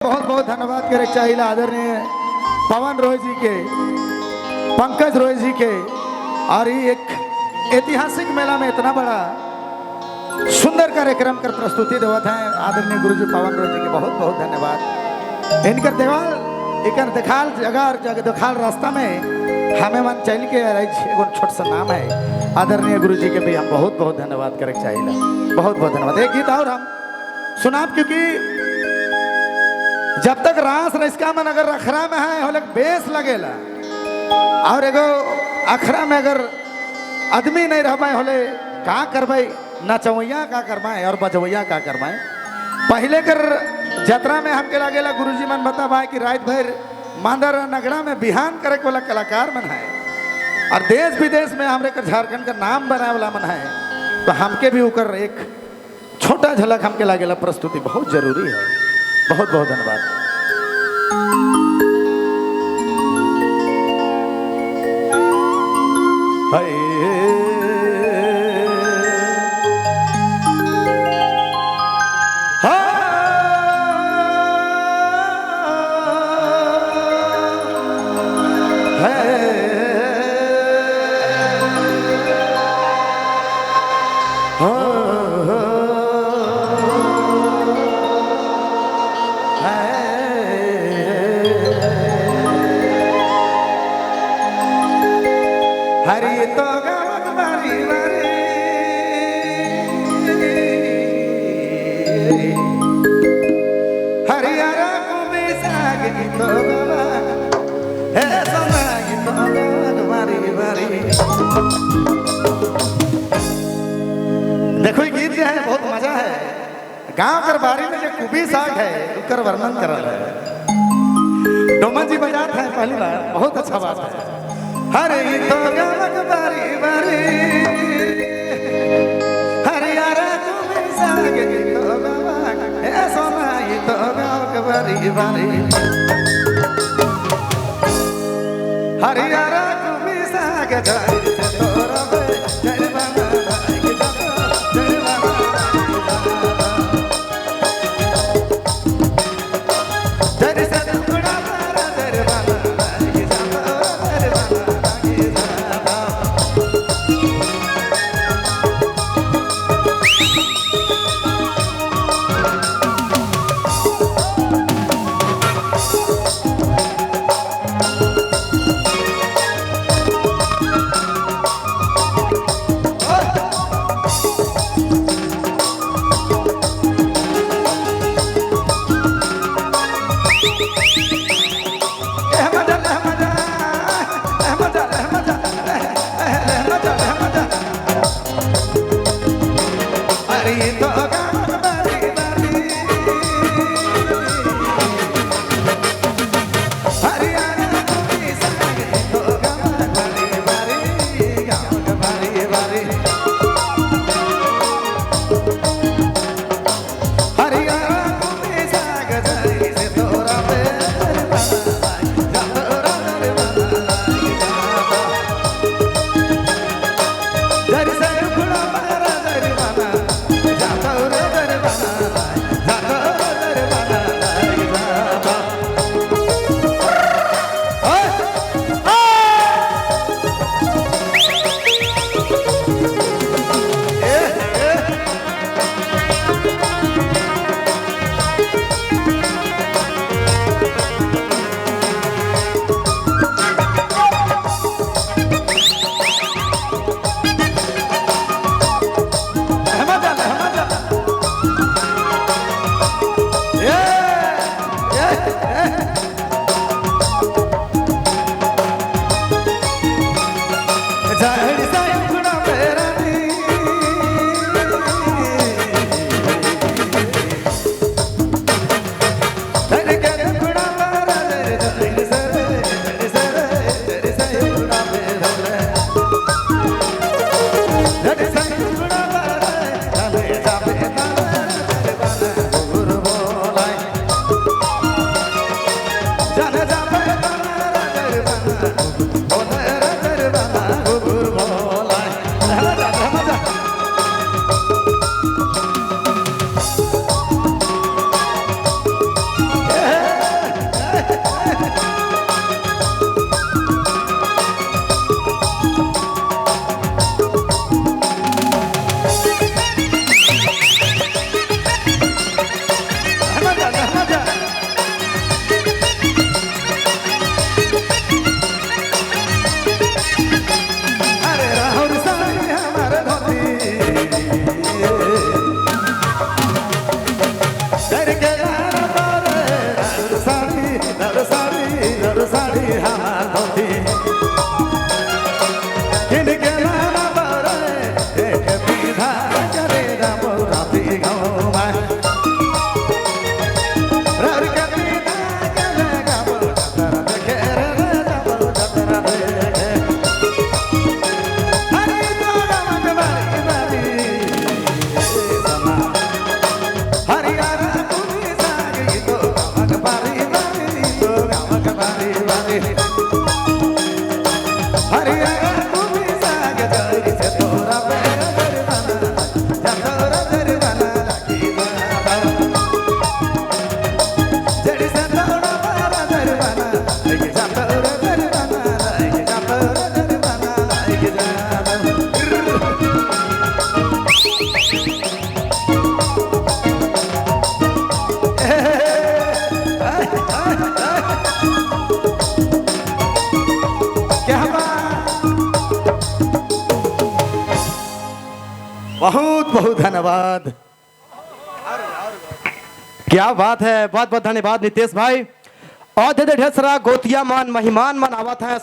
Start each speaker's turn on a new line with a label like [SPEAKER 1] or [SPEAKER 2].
[SPEAKER 1] बहुत बहुत धन्यवाद करे चाहिए आदरणीय पवन रॉय जी के, पंकज रॉय जी के। और ये एक ऐतिहासिक मेला में इतना बड़ा सुंदर कार्यक्रम कर प्रस्तुति देवत हैं आदरणीय गुरु जी पवन रॉय जी के बहुत बहुत धन्यवाद। इनकर देवाल इनकर देखाल जगह और जगह देखाल रास्ता में हमें मन चल के एगो छोट सा नाम है। आदरणीय गुरु जी के भी हम बहुत बहुत धन्यवाद करे चाहिए, बहुत बहुत धन्यवाद। एक गीत और हम सुनाब, क्योंकि जब तक रास रसका मन अगर अखरा में है होले बेस लगेला, और एगो अखरा में अगर आदमी नहीं रह पाए होले का करबै, नचवैया का करवाए और बजवैया का करवाए। पहले कर जतरा में हमके लागेला गुरुजी मन बता भाई कि रात भर मांदर नगड़ा में बिहान करे वाला कलाकार मन है और देश विदेश में हमरे कर झारखंड का नाम बनाए वाला मन है, तो हमके भी उकर एक छोटा झलक हमके लागेला प्रस्तुति बहुत जरूरी है। बहुत बहुत धन्यवाद। हरी तो गावत बारी बारी हरियारा कुबे साग तो गावा हे सोना तो गावत बारी बारी। देखो ये गीत जो है बहुत मजा है। गांव कर बारी में जो कुबी साग है उकर वर्णन कर रहा है। डोमन जी बजात है पहली बार, बहुत अच्छा बात है। हरे तो गावत बारी बारी हरियारा कुबी साग तो गावा हे सोना तो गावत बारी बारी हरियारा कुबी साग तोरा जय बाबा जय बाबा जय से टुकड़ा तारा जय बाबा जय बाबा। रर साड़ी रर साड़ी हमार धोती किन के लाना बरे एक पीधा करे जाबो राती गाँव में रर के पीधा करे जाबो जतरा देखे रे जाबो जतरा देखे हरी तो गाँव बारी बारी सना हरिहर तुम्ही सागी तो गावक बारी बारी तो गावक बारी बारी हरिहर तुम्ही साग जरी से तोरा बेर दरबाना जा तोरा दरबाना लागी बाबा जड़ी से तोरा बारा दरबाना लागी जा तोरा दरबाना लागी जा तोरा दरबाना लागी जा। क्या बात! बहुत बहुत धन्यवाद।
[SPEAKER 2] क्या बात है, बहुत बहुत धन्यवाद नितेश भाई। और ढेर सारा गोतिया मान महिमान मन आवत है।